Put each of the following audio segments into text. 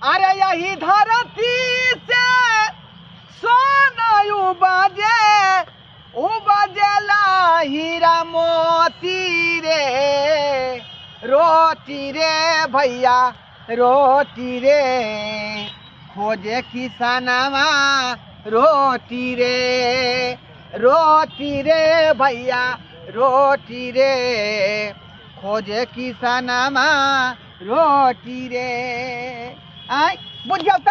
अरे यही धरती से सोना उपजे उपजेला हीरा मोती रे, रोटी रे भैया रोटी रे, खोजे किसानवा रोटी रे, रोटी रे भैया रोटी रे, खोजे किसानवा रोटी रे। आय बुझियौ त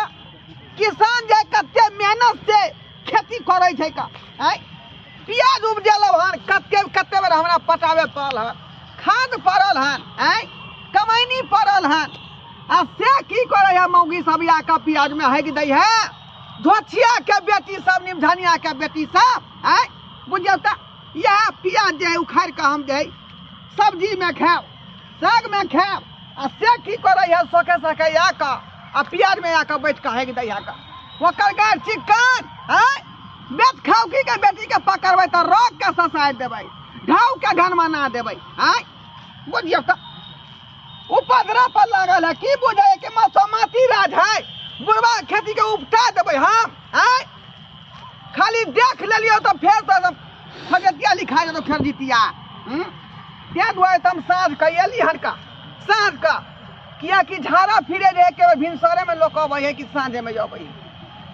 किसान जे कते मेहनत से खेती करै छै का। आय प्याज उपजेलौ हन, कते कते बेर हमरा पटाबे पड़ल हन, खाद पड़ल हन, आय कमैनी पड़ल हन। आ से की करै है मौगी सब आके प्याज में हेक दै है, धोछिया के बेटी सब निमझनिया के बेटी सब। आय बुझियौ त इएह प्याज जे है उखाड़ि कऽ हम जे है सब्जी में खायब, साग में खायब। आ से की करै है सके सके आके आ प्याज में आके बैठ कऽ हेक दै है का, ओकर गाड़ चिकन। आय बेच खाउ की के बेटी के पकड़बै तऽ रख के ससारि देबै, घाव के घन बना देबै। आय बुझियौ त उपद्रव पर लागल है, की बुझै कि मसोमाती राज है, बुढ़वा खेती के उपटा देबै हम। आय खाली देख लेलियौ तऽ फेर तऽ खगतिया लिखा जेतौ फेर जितिया। ताहि दुआरे तऽ हम साँझ कऽ एली हन का, साँझ कऽ, कियाकि झाड़ा फिरे रहै के भिनसरे में लोक अबै है कि साँझे में अबै है,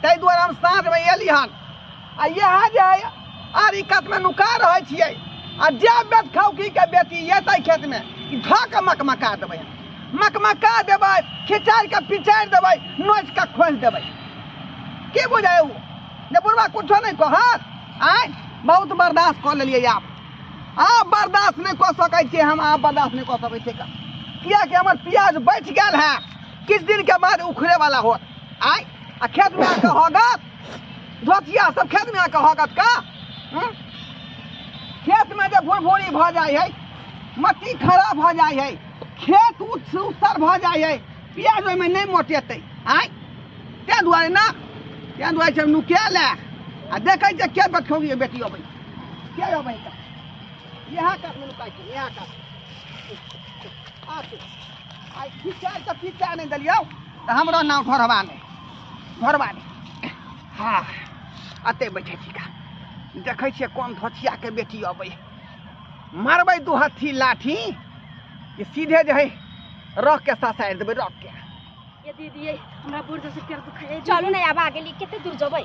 ताहि दुआरे हम साँझ में एली हन। आ इएह जे है आर ई कातमे नुका रहै छियै, आ जे बेट खौकी के बेटी एतै खेतमे धऽ कऽ मकमका देबै, मकमका देबै, खिचारि कऽ पिचारि देबै, नोचि कऽ खोलि देबै। की बुझाय ओ जे बुढ़बा कुछो नहि कहत। आँय बहुत बर्दाश्त कऽ लेलियै, आब आब बर्दाश्त नहि कऽ सकै छियै हम, आब बर्दाश्त नहि कऽ सकै छियै, कियाकि हमर प्याज बचि गेल है, किछु दिनके बाद उखड़े वाला होत। आँय आ खेतमे आके हगत धोतिया सब, खेतमे आके हगत का। खेतमे जे भुरभुरी भऽ जाइ है, मट्टी खराब भऽ जाइ है, खेत उसर भऽ जाइ है, प्याज ओहिमे नहि मोटेतै। आँय ताहि दुआरे ने, ताहि दुआरे छै नुकायल है। आ देखै छियै के बेटखौगी बेटी अबै, के अबै तऽ इएह कातमे नुकाइ छै, इएह कात। आइ खिचाइ तऽ पिचा नहि देलियौ तऽ हमरो नाम ढोरबा नहि, ढोरबा नहि। हँ अते बैठे छी का, देखै छियै कोन धोछियाके बेटी अबै, मारबै दू हत्थी लाठी कि सीधे जे है रख के ससारि देबै, रख के। ये दीदी ये हमरा बूढ़ जैसे पैर दुखाए। चलू ने आब आगे कते दूर जबै।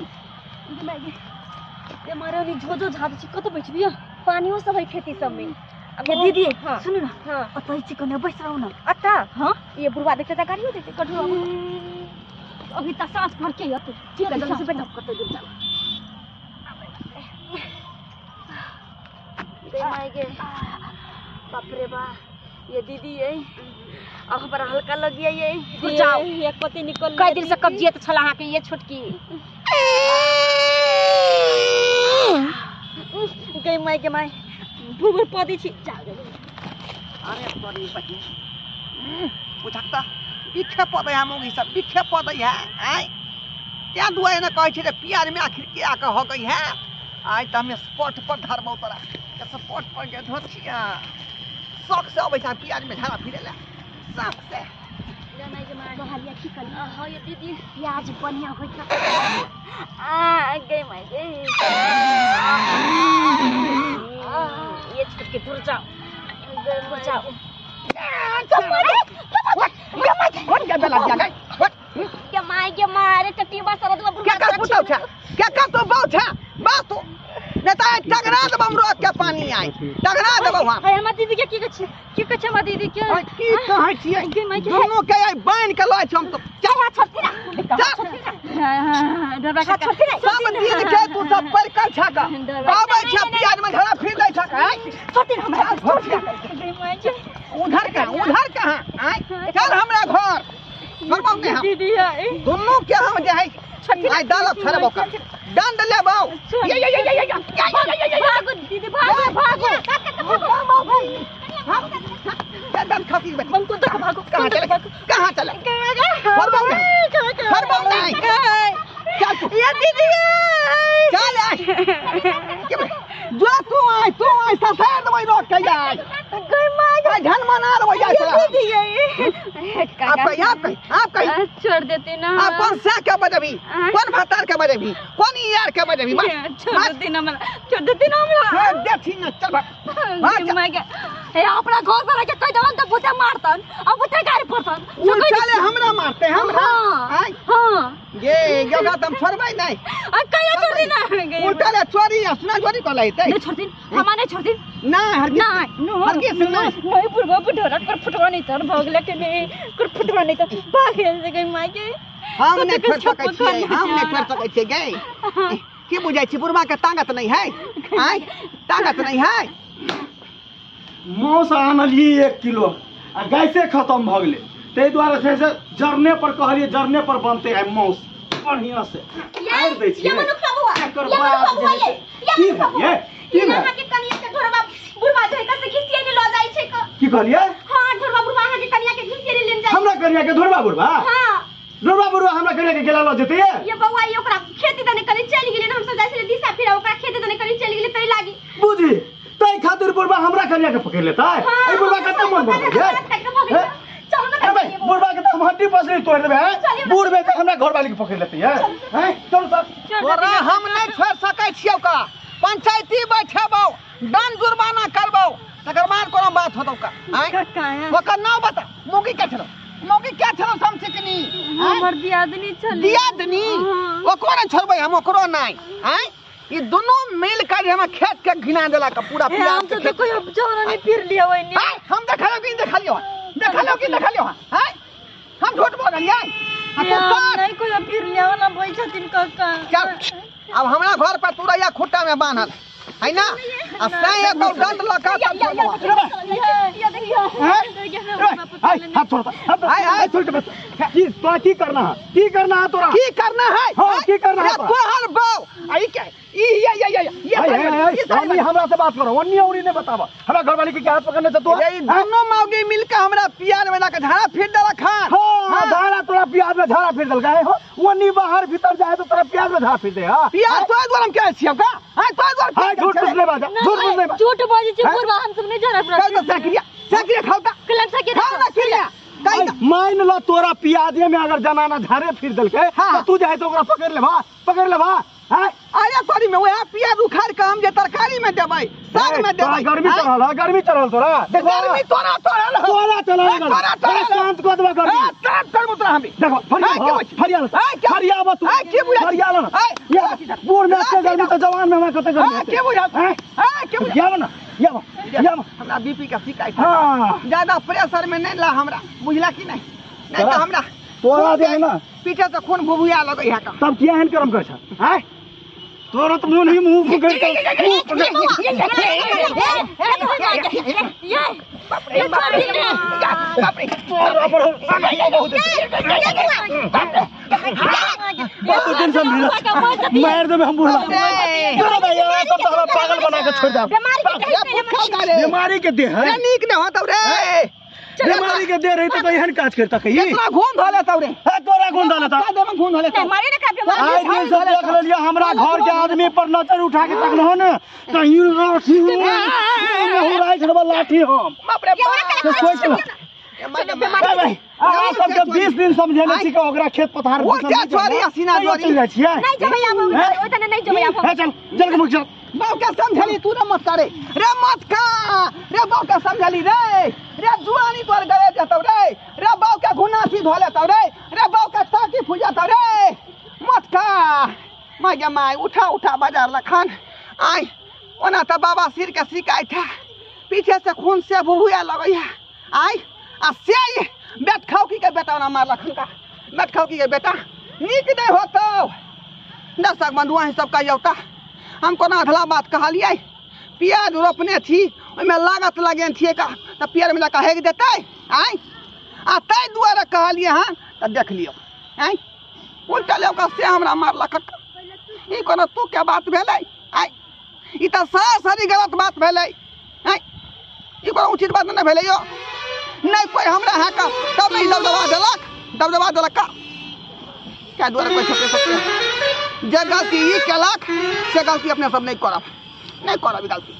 ये मारे झोझो झाड़ छी, कत बैठबियो, पानियो सब है खेती सब में। ये दीदी हाँ। सुनू ना, हाँ। अतै छी कने बैस रहू ना अता। हाँ ये बुढ़वा देखते त गाड़ियो देते कठुआ, अभी त साँझ भर के यते। ठीक है जल्दी से बैठ, कते दूर चल गई माई गे। बाप रे बा ये दीदी ये अब हमरा हल्का लगिया ये। जाओ ये कते निकल कई दिन से कब्जियत छल अहाँ के ये छोटकी गई माई के माई भूभूर पदी छी। जाओ अरे तोरी बहिन बुझक त बिखे पदै है मौगी सब, बिखे पदै है। आँय ताहि दुआरे ने कहै छै जे प्याजमे आखिर के आके हगै है। आइ तऽ हम स्पॉट पर धरबौ तोरा, स्पॉट पर के धोतिया शौक से अबै छै प्याजमे झाड़ा फिरै लए, शौक से। की करी हाँ ये दीदी प्याज बढ़िया होइत आ गई माई गे। ये छोटकी दूर जाओ, दूर जाओ। के माई के मारे टटीबा सरदवा के का पुतौ छै, के का तो बाउ छै, बात ने त टगरा देब हम, रोक के पानी आई टगरा देब हम। हे हमर दीदी के की कहै छी, की कहै छै हमर दीदी के? की कहै छियै दुनू के आई बान्हि के लय छै हम तो। चल छोटकी ना, डरबा के छोटकी ना, सब दिन के तू सब परकर छक आबै छै प्याज में झड़ा फिर दै छक। आइ छोटकी ना हमरा उधर कहाँ, उधर कहाँ? आइ चल हमरा घर करबौ ने हम दीदी। दुनू के हम जे है आई दालक छड़बौ कर, दंड लेबौ। ये ये ये ये ये भागो दीदी, भागो भागो हम दंड खाती बेटी। हम तो भागो, कहाँ चले, कहाँ चले? करबौ ने, करबौ नहीं। चल तू ये दीदी चल आइ जो तू आइ, तू आइ ससार देबै रोक के आइ गई माई। काय ढन मना रहो जाय छला आप कहीं आप कहीं आप कहीं छोड़ देती ना। आप कौन सा के बजबी कौन भातार के बजबी कौन यार के बजबी छोड़ देती ना हमरा छोड़ देती ना हमरा छोड़ देती ना चल भाग भाग ए अपना घर पर आके कह देवन त भूते मारतन अब भूते गाड़ी पड़तन उल्टा ले हमरा मारते हमरा हां हां ये योगा तुम छोड़बै नहीं आ कहिया छोड़ दी ना उल्टा ले चोरी सुना चोरी कर लेते नहीं छोड़ दिन हम नहीं छोड़ दिन ना हरगिज ना हरगिज ना नहीं बुढ़वा बुढ़ोरा कर फुटवा नहीं तर भगले के नहीं कर फुटवा नहीं तर भागे से गई माई के हम नहीं छोड़ सकै छियै हम नहीं छोड़ सकै छियै गई की बुझै छी बुढ़वा के ताकत नहीं है आय ताकत नहीं है। मौस आनलियै 1 किलो आ गैसे खत्म भऽ गेलै ताहि दुआरे से जरने पर कहलियै जरने पर बनते है मौस बढ़िया से आरि दै छियै। की भेलै की भेलै के कनिया के ढोरबा बुढ़वा जे है से घिसिए ने ल जाय छै की कहलियै? हां ढोरबा बुढ़वा अहाँ के कनिया के घिसिए ने लेन जाय हमरा कनिया के ढोरबा बुढ़वा? हां ढोरबा बुढ़वा हमरा कनिया के गेला ल जेतै ये बौआ ये ओकरा खेती दने कनी चलि गेलै हम सब जाय छलै दिशा फिरा ओकरा खेती दने कनी चलि गेलै तै लागी बुझी तै खातिर बुढ़वा हमरा कनिया के पकड़ लेतै। ए बुढ़वा कते मन भऽ गेलै चल ना बुढ़वा के त हम हड्डी पसली तोड़ देबै हैं बुढ़वे के हमरा घरवाली के पकड़ लेतै हैं चल सब तोरा हम नहीं छोड़ सकै छियौ का पंचायती बैठेबौ दंड जुर्माना करबौ तकर बाद कोनो बात होतौ का आय ओकर नाम बता मौगी के छलो मौगी के छलो समसिकनी हमर दियादनी छली दियादनी ओकरो नहीं छोड़बै हम ओकरो नहीं आय ई दोनों मिल कर हम खेत के घिना देला का पूरा प्याज हम तो कोई जोरा नहीं फिर लिया वही आय हम देखलियो कि देखलियो देखलियो कि देखलियो आय हम झूठ बोल रहियै नहीं कोई फिर लिया वाला बोल छथिन काका चल अब हमरा घर पर तुरैया खुट्टा में बान्हल है ना आ से एक दंड लगा तब हाथ छोड़ हाथ हाय छोड़ के बस की तोरा की करना है की करना है तोरा की करना है हां की करना है तोहर बौ आई के ई ये ये ये ये हमरा से बात करो ओन्नी औरी ने बतावा हमरा घरवाली के हाथ पकड़ने से तोरा ये दोनों मौगी मिल के हमरा प्याज में के झाड़ा फिर देला खान। हां झाड़ा तोरा प्याज में झाड़ा फिर देलका है हो ओन्नी बाहर भीतर जाए तो तोरा प्याज में झाड़ा फिर दे। हां प्याज तोरा द्वार हम के छियौ का हां तोरा द्वार हां झूठ नहीं बाजा झूठ नहीं बाजा झूठ बाजै छै बुढ़वा हम सब नहीं झाड़ा फिर तो सक्रिया सक्रिया खाओ ता कलम सक्रिया खाओ ना क्रिया मान लो तोरा प्याजे में अगर जनाना झाड़े फिर देलकै तो तू जाए तो ओकरा पकड़ ले भा पकड़ ले भा हैं अरे तोरी में वह प्याज उखाड़ के हम जे तरकारी में देबै साग में देबै। गर्मी चढ़ल है गर्मी चढ़ल तोरा देखो गर्मी तोरा चढ़ल तोरा चढ़ल शांत कर देबा गर्मी शांत कर तोरा हम देखो फरिया फरिया फरिया बा तू के बुझा फरिया ना बूढ़ में के गर्मी तो जवान में हमरा कते गर्मी के बुझा हां के बुझा या ना या या हमरा बीपी का शिकायत है ज्यादा प्रेशर में नहीं ला हमरा बुझला कि नहीं नहीं तो हमरा तोरा दे ना पीछे से खून भुभुया लगै है का तब किया एहन करम कर छ हैं तोरा तो मुंह नहीं मुंह पकड़ के मुंह पकड़ ये ये बाप रे तोरा पर बहुत बहुत दिन से मार देबे हम बुढ़ा तोरा भैया सब तो हमरा पागल बना के छोड़ दे बीमारी के दे है नीक न होतौ रे बीमारी के दे रही तो एहन काज करता कही केतना घूम धले तौ रे हां तोरा घूम धले ता देबे घूम धले नहीं मारे ना का बीमारी आइ दिन से देख लेलिए हमरा घर के आदमी पर नजर उठा के तकलो न त ई लाठी हुराइ छलबा लाठी हम बाप रे बाप तो सोच ल भाई आ सब के 20 दिन समझेने छी के ओकरा खेत पथार ओ क्या छोरी हसीना जोरी चल जाइ छियै नहीं जबै आब ओइ तने नहीं जबै आब चल चल के मुख चल बाप के समझली तू ना मत करे रे मत का रे बाप के समझली रे रे जुआनी तोर गले जतौ रे रे बाप के घुनासी धोले तौ रे रे बाप के ताकी फुजतौ रे मत का my गे my उठा उठा बाजार लखन आय ओना त बाबा सिर के शिकायत है पीछे से खून से भुभुया लगैया आय आ से बेट खाओ की के बेटा ना मार लखन का बेट खाओ की के बेटा नीक नहीं होतौ दर्शक बंधु अहीं सब कहियौ त हम कोना अधला बात कहलियै प्याज रोपने छी ओहिमे लागत लगेने छियै का तऽ प्याज में लगा हेक देतै आँय आ ताहि दुआरे कहलियै हँ तऽ देख लियौ आँय उल्टा ले से हमरा मारलक ई कोनो तू के बात भेलै आँय ई तऽ सरासरी गलत बात भेलै आँय ई कोनो उचित बात नहि भेलै यौ नहीं कोई हमरा है का तब नहीं दबदबा देलक दबदबा देलक का क्या दुआरे कोई छोटे सकते जे गलती ई केलक से गलती अपने सब नहीं करब नहीं करब ई गलती।